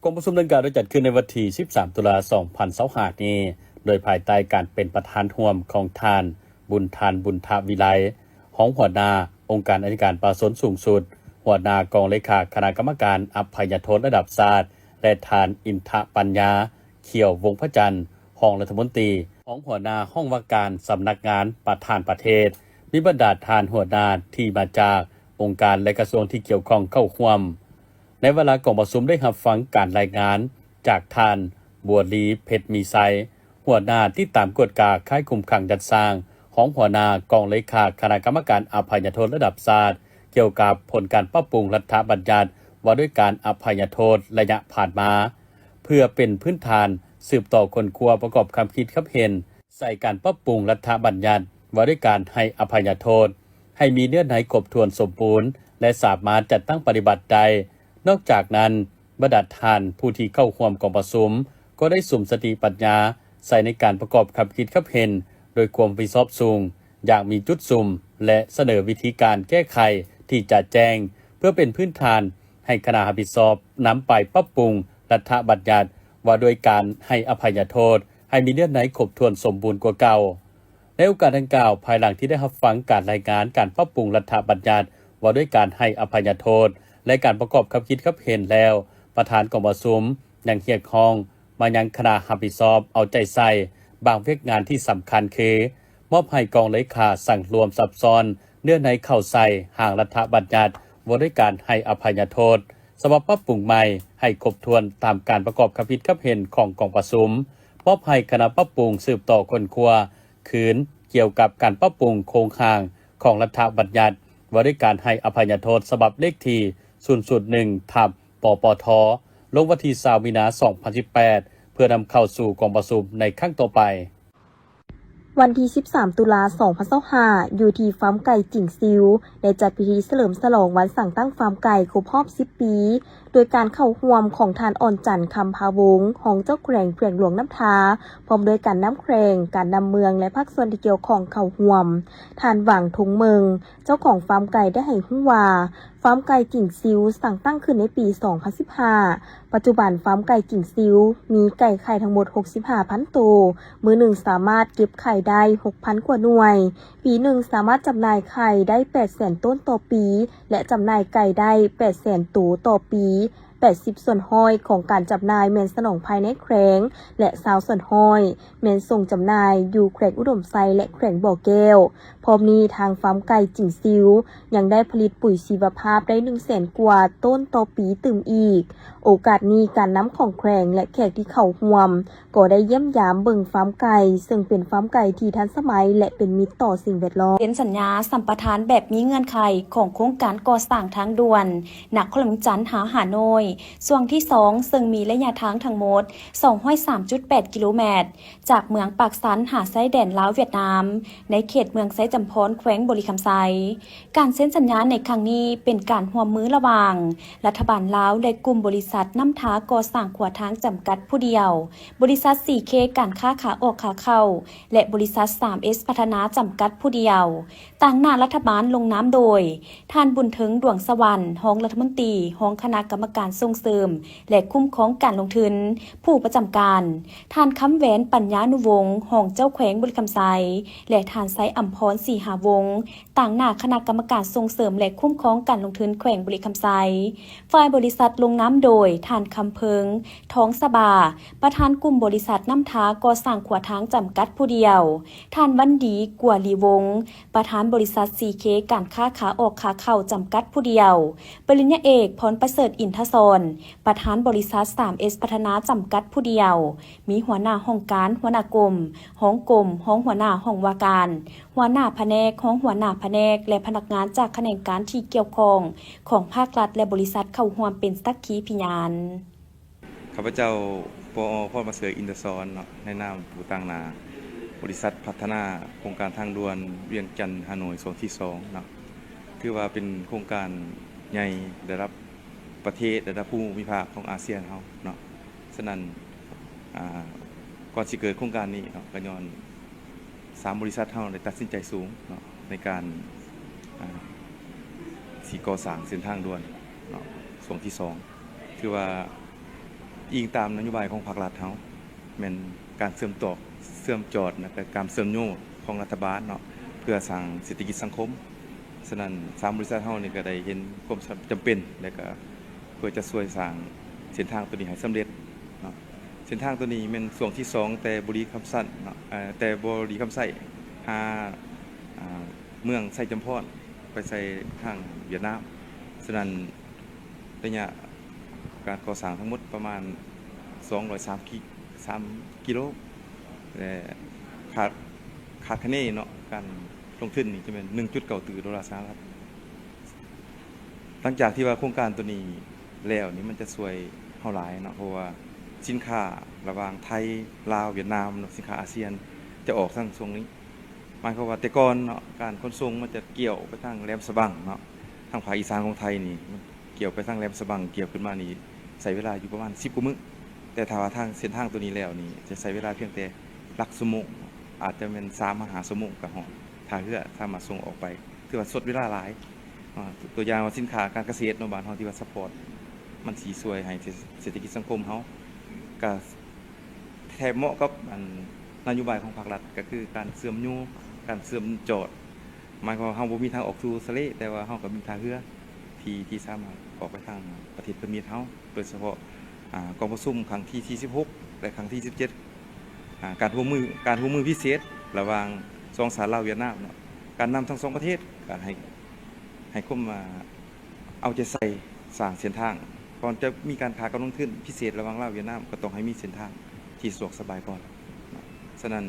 ກອງປະຊຸມດັ່ງກ່າວໄດ້ຈັດຂຶ້ນໃນວັນທີສິບສາມ ຕຸລາ ສອງພັນຊາວຫ້ານີ້ ໂດຍພາຍໃຕ້ການເປັນປະທານຮ່ວມຂອງທ່ານ ບຸນທານ ບຸນທະວິໄລ ຮອງຫົວໜ້າອົງການອັຍການປະຊາຊົນສູງສຸດ, ຫົວໜ້າກອງເລຂາຄະນະກຳມະການອະໄພຍະໂທດລະດັບຊາດ ແລະ ທ່ານ ອິນທະປັນຍາ ຂຽວວົງພະຈັນ ຮອງລັດຖະມົນຕີ, ຮອງຫົວໜ້າຫ້ອງວ່າການສຳນັກງານປະທານປະເທດ, ມີບັນດາທ່ານຫົວໜ້າທີ່ມາຈາກອົງການ ແລະ ກະຊວງທີ່ກ່ຽວຂ້ອງເຂົ້າຮ່ວມ. ໃນວາລະກອງປະຊຸມໄດ້ຮັບຟັງການລາຍງານຈາກທ່ານ ບົວລີ ເພັດມີໄຊ ຫົວໜ້າຕິດຕາມກວດກາຄ້າຍຄຸມຂັງຍັດສ້າງ, ຮອງຫົວໜ້າກອງເລຂາຄະນະກຳມະການອະໄພຍະໂທດລະດັບຊາດ ກ່ຽວກັບຜົນການປັບປຸງລັດຖະບັນຍັດວ່າດ້ວຍການອະໄພຍະໂທດໄລຍະຜ່ານມາ, ເພື່ອເປັນພື້ນຖານສືບຕໍ່ຄົ້ນຄວ້າປະກອບຄຳຄິດຄຳເຫັນໃສ່ການປັບປຸງລັດຖະບັນຍັດວ່າດ້ວຍການໃຫ້ອະໄພຍະໂທດ ໃຫ້ມີເນື້ອໃນຄົບຖ້ວນສົມບູນ ແລະ ສາມາດຈັດຕັ້ງປະຕິບັດໄດ້. ນອກຈາກນັ້ນ, ບັນດາທ່ານຜູ້ທີ່ເຂົ້າຮ່ວມກອງປະຊຸມ ກໍໄດ້ສຸມສະຕິປັນຍາໃສ່ໃນການປະກອບຄຳຄິດຄຳເຫັນໂດຍຄວາມຮັບຜິດຊອບສູງ ຢ່າງມີຈຸດສຸມ ແລະ ສະເໜີວິທີການແກ້ໄຂທີ່ຈະແຈ້ງ ເພື່ອເປັນພື້ນຖານໃຫ້ຄະນະຮັບຜິດຊອບນຳໄປປັບປຸງລັດຖະບັນຍັດວ່າດ້ວຍການໃຫ້ອະໄພຍະໂທດ ໃຫ້ມີເນື້ອໃນຄົບຖ້ວນສົມບູນກວ່າເກົ່າ. ໃນໂອກາດດັ່ງກ່າວ, ພາຍຫຼັງທີ່ໄດ້ຮັບຟັງການລາຍງານການປັບປຸງລັດຖະບັນຍັດວ່າດ້ວຍການໃຫ້ອະໄພຍະໂທດ ແລະ ການປະກອບຄຳຄິດຄຳເຫັນແລ້ວ, ປະທານກອງປະຊຸມຍັງຮຽກຮ້ອງມາຍັງຄະນະຮັບຜິດຊອບເອົາໃຈໃສ່ບາງວຽກງານທີ່ສຳຄັນຄື ມອບໃຫ້ກອງເລຂາສັງລວມຊັບຊ້ອນເນື້ອໃນເຂົ້າໃສ່ຮ່າງລັດຖະບັນຍັດວ່າດ້ວຍການໃຫ້ອະໄພຍະໂທດ ສະບັບປັບປຸງໃໝ່ໃຫ້ຄົບຖ້ວນຕາມການປະກອບຄຳຄິດຄຳເຫັນຂອງກອງປະຊຸມ, ມອບໃຫ້ຄະນະປັບປຸງສືບຕໍ່ຄົ້ນຄວ້າຄືນກ່ຽວກັບການປັບປຸງໂຄງຮ່າງຂອງລັດຖະບັນຍັດວ່າດ້ວຍການໃຫ້ອະໄພຍະໂທດ ສະບັບເລກທີສູນສູນໜຶ່ງ ທັບ ປປທ ລົງວັນທີຊາວ ມີນາ ສອງພັນສິບແປດ ເພື່ອນຳເຂົ້າສູ່ກອງປະຊຸມໃນຄັ້ງຕໍ່ໄປ. ວັນທີສິບສາມ ຕຸລາ ສອງພັນຊາວຫ້າ ຢູ່ທີ່ຟາມໄກ່ຈິງຊິວ ໄດ້ຈັດພິທີສະເຫຼີມສະຫຼອງວັນສ້າງຕັ້ງຟາມໄກ່ຄົບຮອບສິບປີ ໂດຍການເຂົ້າຮ່ວມຂອງທ່ານ ອ່ອນຈັນ ຄຳພາວົງ ຮອງເຈົ້າແຂວງແຂວງຫຼວງນ້ຳທາ, ພ້ອມດ້ວຍການນຳແຂວງ, ການນຳເມືອງ ແລະ ພາກສ່ວນທີ່ກ່ຽວຂ້ອງເຂົ້າຮ່ວມ. ທ່ານ ຫວັງ ທົງເມິງ ເຈົ້າຂອງຟາມໄກ່ໄດ້ໃຫ້ຮູ້ວ່າ ຟາມໄກ່ຈິງຊິວສ້າງຕັ້ງຂຶ້ນໃນປີສອງພັນສິບຫ້າ. ປັດຈຸບັນຟາມໄກ່ຈິງຊິວມີໄກ່ໄຂ່ທັງໝົດຫົກສິບຫ້າພັນໂຕ, ມື້ໜຶ່ງສາມາດເກັບໄຂ່ໄດ້ຫົກພັນກວ່າໜ່ວຍ, ປີໜຶ່ງສາມາດຈຳໜ່າຍໄຂ່ໄດ້ແປດແສນໂຕນຕໍ່ປີ ແລະ ຈຳໜ່າຍໄກ່ໄດ້ແປດແສນໂຕຕໍ່ປີ. ແປດສິບສ່ວນຮ້ອຍຂອງການຈຳໜ່າຍແມ່ນສະໜອງພາຍໃນແຂວງ ແລະ ຊາວສ່ວນຮ້ອຍແມ່ນສົ່ງຈຳໜ່າຍຢູ່ແຂວງອຸດົມໄຊ ແລະ ແຂວງບໍ່ແກ້ວ. ພ້ອມນີ້ທາງຟາມໄກ່ຈິງຊິວຍັງໄດ້ຜະລິດປຸຍຊີວະພາບໄດ້ໜຶ່ງແສນກວ່າໂຕນຕໍ່ປີຕື່ມອີກ. ໂອກາດນີ້ການນຳຂອງແຂວງ ແລະ ແຂກທີ່ເຂົ້າຮ່ວມກໍໄດ້ຢ້ຽມຢາມເບິ່ງຟາມໄກ່ ເຊິ່ງເປັນຟາມໄກ່ທີ່ທັນສະໄໝ ແລະ ເປັນມິດຕໍ່ສິ່ງແວດລ້ອມ. ເຊັນສັນຍາສຳປະທານແບບມີເງື່ອນໄຂຂອງໂຄງການກໍ່ສ້າງທາງດ່ວນນະຄອນຫຼວງວຽງຈັນຫາຫາໂນ້ຍ ຊ່ວງທີສອງ ເຊິ່ງມີໄລຍະທາງທັງໝົດສອງຮ້ອຍສາມຈຸດແປດກິໂລແມັດ ຈາກເມືອງປາກຊັນຫາຊາຍແດນລາວຫວຽດນາມ ໃນເຂດເມືອງໄຊຈຳພອນ ແຂວງບໍລິຄຳໄຊ. ການເຊັນສັນຍາໃນຄັ້ງນີ້ເປັນການຮ່ວມມືລະຫວ່າງລັດຖະບານລາວ ແລະ ກຸ່ມບໍລິສັດນ້ຳທາກໍ່ສ້າງຂົວທາງຈຳກັດຜູ້ດຽວ, ບໍລິສັດ ຊີເຄ ການຄ້າຂາອອກຂາເຂົ້າ ແລະ ບໍລິສັດ ສາມເອສ ພັດທະນາຈຳກັດຜູ້ດຽວ. ຕາງໜ້າລັດຖະບານລົງນາມໂດຍ ທ່ານ ບຸນເທິງ ດວງສະຫວັນ ຮອງລັດຖະມົນຕີ ຮອງຄະນະກຳມະການສົ່ງເສີມ ແລະ ຄຸ້ມຄອງການລົງທຶນ ຜູ້ປະຈຳການ, ທ່ານ ຄຳແຫວນ ປັນຍານຸວົງ ຮອງເຈົ້າແຂວງບໍລິຄຳໄຊ ແລະ ທ່ານ ໄຊອຳພອນ ສີຫາວົງ ຕາງໜ້າຄະນະກຳມະການສົ່ງເສີມ ແລະ ຄຸ້ມຄອງການລົງທຶນແຂວງບໍລິຄຳໄຊ. ຝ່າຍບໍລິສັດລົງນາມໂດຍ ທ່ານ ຄຳເພິງ ທອງສະບາ ປະທານກຸ່ມບໍລິສັດນ້ຳທາກໍ່ສ້າງຂົວທາງຈຳກັດຜູ້ດຽວ, ທ່ານ ວັນດີ ກົວລີວົງ ປະທານບໍລິສັດ ຊີເຄ ການຄ້າຂາອອກຂາເຂົ້າຈຳກັດຜູ້ດຽວ, ປະລິນຍາເອກ ພອນປະເສີດ ອິນທະສອນ ປະທານບໍລິສັດ ສາມເອສ ພັດທະນາຈຳກັດຜູ້ດຽວ, ມີຫົວໜ້າຫ້ອງການ, ຫົວໜ້າກົມ, ຮອງກົມ, ຮອງຫົວໜ້າຫ້ອງວ່າການ, ຫົວໜ້າພະແນກ, ຮອງຫົວໜ້າພະແນກ ແລະ ພະນັກງານຈາກຂະແໜງການທີ່ກ່ຽວຂ້ອງຂອງພາກລັດ ແລະ ບໍລິສັດເຂົ້າຮ່ວມເປັນສັກຂີພະຍານ. ຂ້າພະເຈົ້າ ປອ ພອນປະເສີດ ອິນທະສອນເນາະ ໃນນາມຜູ້ຕາງໜ້າບໍລິສັດພັດທະນາໂຄງການທາງດ່ວນວຽງຈັນ-ຮ່າໂນ້ຍ ຊ່ວງທີສອງເນາະ, ຖືວ່າເປັນໂຄງການໃຫຍ່ລະດັບປະເທດ ລະດັບພູມິພາກຂອງອາຊຽນເຮົາເນາະ. ສະນັ້ນ ອາ ກ່ອນຊິເກີດໂຄງການນີ້ເນາະ ກະຍ້ອນ ສາມບໍລິສັດເຮົາໄດ້ຕັດສິນໃຈສູງເນາະ ໃນການ ອາ ຊິກໍ່ສ້າງເສັ້ນທາງດ່ວນເນາະ ຊ່ວງທີສອງ. ຖືວ່າ ອີງຕາມນະໂຍບາຍຂອງພາກລັດເຮົາ ແມ່ນການເຊື່ອມຕໍ່ ເຊື່ອມຈອດ ແລະ ການເຊື່ອມໂຍງຂອງລັດຖະບານເນາະ ເພື່ອສ້າງເສດຖະກິດສັງຄົມ. ສະນັ້ນ ສາມບໍລິສັດເຮົານີ້ກໍໄດ້ເຫັນຄວາມຈຳເປັນ ແລະ ກໍເພື່ອຈະຊ່ວຍສ້າງເສັ້ນທາງໂຕນີ້ໃຫ້ສຳເລັດເນາະ. ເສັ້ນທາງໂຕນີ້ແມ່ນຊ່ວງທີສອງ ແຕ່ບໍລິຄຳສັນເນາະ ເອີ ແຕ່ບໍລິຄຳໄຊ ຫາ ອ່າ ເມືອງໄຊຈຳພອນ ໄປໃສ່ທາງຫວຽດນາມ. ສະນັ້ນ ໄລຍະການກໍ່ສ້າງທັງໝົດປະມານສອງຮ້ອຍສາມກິ ສາມກິໂລ ແລະ ຄາດ ຄາດຄະເນເນາະ ການລົງທຶນນີ້ຈະແມ່ນໜຶ່ງຈຸດເກົ້າຕື້ໂດລາສະຫະລັດ. ຫຼັງຈາກທີ່ວ່າໂຄງການໂຕນີ້ແລ້ວນີ້ ມັນຈະຊ່ວຍເຮົາຫຼາຍເນາະ ເພາະວ່າສິນຄ້າລະຫວ່າງໄທ ລາວ ຫວຽດນາມເນາະ ສິນຄ້າອາຊຽນຈະອອກທາງຊ່ວງນີ້. ໝາຍຄວາມວ່າແຕ່ກ່ອນເນາະ ການຂົນສົ່ງມັນຈະກ່ຽວໄປທາງແຫຼມສະບັງເນາະ ທາງພາກອີສານຂອງໄທນີ້ ມັນກ່ຽວໄປທາງແຫຼມສະບັງ ກ່ຽວຂຶ້ນມານີ້ ໃຊ້ເວລາຢູ່ປະມານສິບກວ່າມື້, ແຕ່ຖ້າວ່າທາງເສັ້ນທາງໂຕນີ້ແລ້ວນີ້ ຈະໃຊ້ເວລາພຽງແຕ່ຫຼັກຊົ່ວໂມງ ອາດຈະແມ່ນສາມມາຫ້າຊົ່ວໂມງກໍຮອດທ່າເຮືອ ສາມາດສົ່ງອອກໄປ ຖືວ່າຊົດເວລາຫຼາຍ. ອາ ຕົວຢ່າງວ່າສິນຄ້າການກະເສດເນາະ ບ້ານເຮົາທີ່ວ່າຊັບພອດ ມັນຊິຊ່ວຍໃຫ້ເສດ ເສດຖະກິດສັງຄົມເຮົາ ກະ ແທບເໝາະກັບ ອັນ ນະໂຍບາຍຂອງພາກລັດ ກໍຄືການເຊື່ອມໂຍງ ການເຊື່ອມຈອດ. ໝາຍຄວາມວ່າເຮົາບໍ່ມີທາງອອກສູ່ທະເລ ແຕ່ວ່າເຮົາກໍມີທ່າເຮືອທີ່ ທີ່ສາມາດອອກໄປທາງປະເທດເພື່ອນມິດເຮົາ ໂດຍສະເພາະ ອາ ກອງປະຊຸມຄັ້ງທີສີ່ສິບຫົກ ແລະ ຄັ້ງທີສິບເຈັດ ອາ ການຮ່ວມມື ການຮ່ວມມືພິເສດລະຫວ່າງສອງຊາດລາວຫວຽດນາມເນາະ ການນຳທັງສອງປະເທດກໍໃຫ້ ໃຫ້ຄວາມ ອາ ເອົາໃຈໃສ່ສ້າງເສັ້ນທາງ. ກ່ອນຈະມີການຄ້າການລົງທຶນພິເສດລະຫວ່າງລາວຫວຽດນາມ ກໍຕ້ອງໃຫ້ມີເສັ້ນທາງທີ່ສະດວກສະບາຍກ່ອນ. ສະນັ້ນ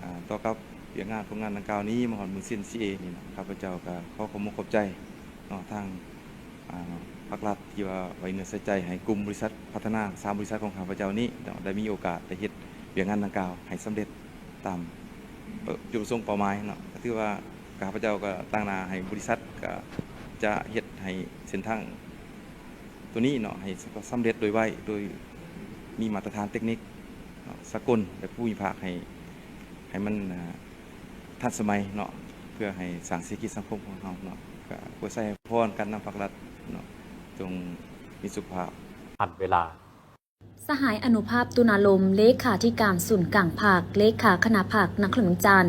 ອາ ຕໍ່ກັບວຽກງານໂຄງງານດັ່ງກ່າວນີ້ ມາຮອດມື້ເຊັນຊີເອນີ້ນະ ຂ້າພະເຈົ້າກໍຂໍຂອບອົກຂອບໃຈເນາະ ທາງ ອາ ພາກລັດທີ່ວ່າໄວ້ເນື້ອໃສ່ໃຈໃຫ້ກຸ່ມບໍລິສັດພັດທະນາສາມບໍລິສັດຂອງຂ້າພະເຈົ້ານີ້ເນາະ ໄດ້ມີໂອກາດໄດ້ເຮັດວຽກງານດັ່ງກ່າວໃຫ້ສຳເລັດຕາມ ເອີ ຈຸດປະສົງເປົ້າໝາຍເນາະ. ກໍຖືວ່າຂ້າພະເຈົ້າກໍຕາງໜ້າໃຫ້ບໍລິສັດ ກໍຈະເຮັດໃຫ້ເສັ້ນທາງໂຕນີ້ເນາະ ໃຫ້ສຳເລັດໂດຍໄວ ໂດຍມີມາດຕະຖານເຕັກນິກເນາະ ສາກົນ ແລະ ພູມິພາກ ໃຫ້ ໃຫ້ມັນ ອາ ທັນສະໄໝເນາະ ເພື່ອໃຫ້ສ້າງເສດຖະກິດສັງຄົມຂອງເຮົາເນາະ. ກໍອວຍໄຊໃຫ້ພອນກັນນຳພາກລັດເນາະ ຈົ່ງມີສຸຂະພາບ. ທັນເວລາ. ສະຫາຍ ອະນຸພາບ ຕຸນາລົມ ເລຂາທິການສູນກາງພັກ ເລຂາຄະນະພັກນະຄອນຫຼວງວຽງຈັນ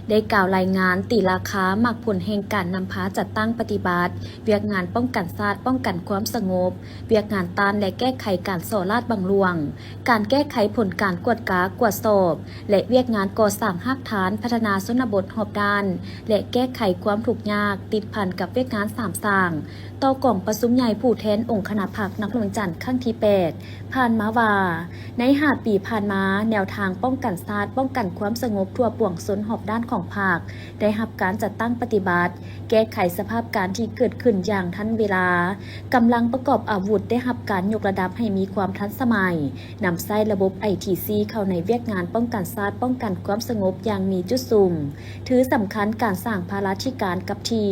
ໄດ້ກ່າວລາຍງານຕີລາຄາໝາກຜົນແຫ່ງການນຳພາຈັດຕັ້ງປະຕິບັດວຽກງານປ້ອງກັນຊາດ, ປ້ອງກັນຄວາມສະຫງົບ, ວຽກງານຕ້ານ ແລະ ແກ້ໄຂການສໍ້ລາດບັງຫຼວງ, ການແກ້ໄຂຜົນການກວດກາ, ກວດສອບ ແລະ ວຽກງານກໍ່ສ້າງຮາກຖານພັດທະນາຊົນນະບົດຮອບດ້ານ ແລະ ແກ້ໄຂຄວາມທຸກຍາກ ຕິດພັນກັບວຽກງານສາມສ້າງ ຕໍ່ກອງປະຊຸມໃຫຍ່ຜູ້ແທນອົງຄະນະພັກນະຄອນຫຼວງວຽງຈັນຄັ້ງທີແປດ ຜ່ານມາວ່າ ໃນຫ້າປີຜ່ານມາ, ແນວທາງປ້ອງກັນຊາດ, ປ້ອງກັນຄວາມສະຫງົບທົ່ວປວງຊົນຮອບດ້ານຂອງພັກ ໄດ້ຮັບການຈັດຕັ້ງປະຕິບັດ, ແກ້ໄຂສະພາບການທີ່ເກີດຂຶ້ນຢ່າງທັນເວລາ, ກຳລັງປະກອບອາວຸດໄດ້ຮັບການຍົກລະດັບໃຫ້ມີຄວາມທັນສະໄໝ, ນຳໃຊ້ລະບົບ ໄອທີຊີ ເຂົ້າໃນວຽກງານປ້ອງກັນຊາດ, ປ້ອງກັນຄວາມສະຫງົບຢ່າງມີຈຸດສຸມ, ຖືສຳຄັນການສ້າງພາລາທິການກັບທີ່,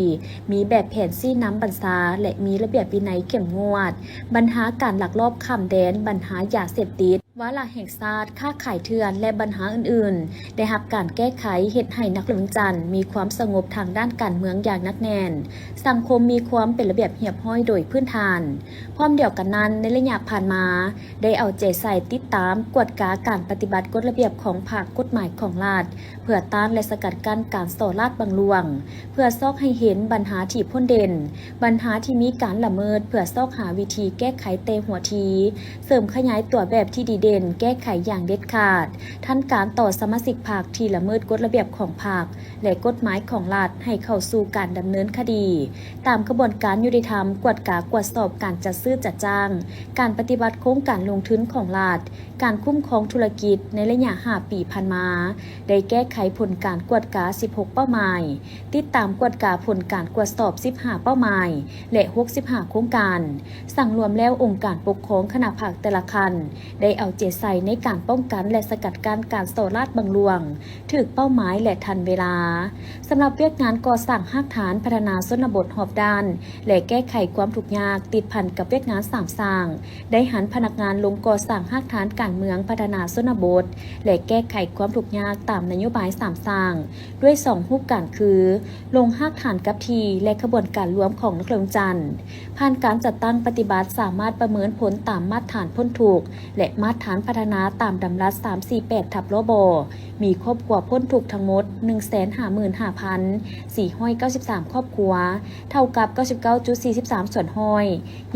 ມີແບບແຜນຊີ້ນຳບັນຊາ ແລະ ມີລະບຽບວິໄນເຂັ້ມງວດ, ບັນຫາການລັກລອບຂ້າມແດນ, ບັນຫາຢາເສບຕິດ, ວາລະແຫ່ງຊາດ, ຄ້າຂາຍເຖື່ອນ ແລະ ບັນຫາອື່ນໆ ໄດ້ຮັບການແກ້ໄຂ, ເຮັດໃຫ້ນະຄອນຫຼວງວຽງຈັນມີຄວາມສະຫງົບທາງດ້ານການເມືອງຢ່າງໜັກແໜ້ນ, ສັງຄົມມີຄວາມເປັນລະບຽບຮຽບຮ້ອຍໂດຍພື້ນຖານ. ພ້ອມດຽວກັນນັ້ນ, ໃນໄລຍະຜ່ານມາ, ໄດ້ເອົາໃຈໃສ່ຕິດຕາມ, ກວດກາການປະຕິບັດກົດລະບຽບຂອງພັກ, ກົດໝາຍຂອງລັດ, ເພື່ອຕ້ານ ແລະ ສະກັດກັ້ນການສໍ້ລາດບັງຫຼວງ, ເພື່ອຊອກໃຫ້ເຫັນບັນຫາທີ່ພົ້ນເດັ່ນ, ບັນຫາທີ່ມີການລະເມີດ, ເພື່ອຊອກຫາວິທີແກ້ໄຂແຕ່ຫົວທີ, ເສີມຂະຫຍາຍຕົວແບບທີ່ດີເດັ່ນ, ແກ້ໄຂຢ່າງເດັດຂາດ, ທັນການຕໍ່ສະມາຊິກພັກທີ່ລະເມີດກົດລະບຽບຂອງພັກ ແລະ ກົດໝາຍຂອງລັດ ໃຫ້ເຂົ້າສູ່ການດຳເນີນຄະດີ ຕາມຂະບວນການຍຸຕິທຳ, ກວດກາກວດສອບການຈັດຊື້ຈັດຈ້າງ, ການປະຕິບັດໂຄງການລົງທຶນຂອງລັດ, ການຄຸ້ມຄອງທຸລະກິດໃນໄລຍະຫ້າປີຜ່ານມາ ໄດ້ແກ້ໄຂຜົນການກວດກາສິບຫົກເປົ້າໝາຍ, ຕິດຕາມກວດກາຜົນການກວດສອບສິບຫ້າເປົ້າໝາຍ ແລະ ຫົກສິບຫ້າໂຄງການ. ສັງລວມແລ້ວ, ອົງການປົກຄອງຄະນະພັກແຕ່ລະຂັ້ນ ໄດ້ເອົາ ເຈໃສ່ໃນການປ້ອງກັນ ແລະ ສະກັດກັ້ນການສໍ້ລາດບັງຫຼວງ, ຖືກເປົ້າໝາຍ ແລະ ທັນເວລາ. ສຳລັບວຽກງານກໍ່ສ້າງຮາກຖານພັດທະນາຊົນນະບົດຮອບດ້ານ ແລະ ແກ້ໄຂຄວາມທຸກຍາກ ຕິດພັນກັບວຽກງານສາມສ້າງ, ໄດ້ຫັນພະນັກງານລົງກໍ່ສ້າງຮາກຖານການເມືອງພັດທະນາຊົນນະບົດ ແລະ ແກ້ໄຂຄວາມທຸກຍາກຕາມນະໂຍບາຍສາມສ້າງ ດ້ວຍສອງຮູບການຄື ລົງຮາກຖານກັບທີ່ ແລະ ຂະບວນການລວມຂອງນະຄອນຫຼວງວຽງຈັນ. ຜ່ານການຈັດຕັ້ງປະຕິບັດ ສາມາດປະເມີນຜົນຕາມມາດຖານພົ້ນທຸກ ແລະ ມາດຖານພັດທະນາຕາມດຳລັດສາມສີ່ແປດທັບ ລບ ມີຄອບຄົວພົ້ນທຸກທັງໝົດ ໜຶ່ງແສນຫ້າໝື່ນຫ້າພັນສີ່ຮ້ອຍເກົ້າສິບສາມຄອບຄົວ, ເທົ່າກັບເກົ້າສິບເກົ້າຈຸດສີ່ສິບສາມສ່ວນຮ້ອຍ,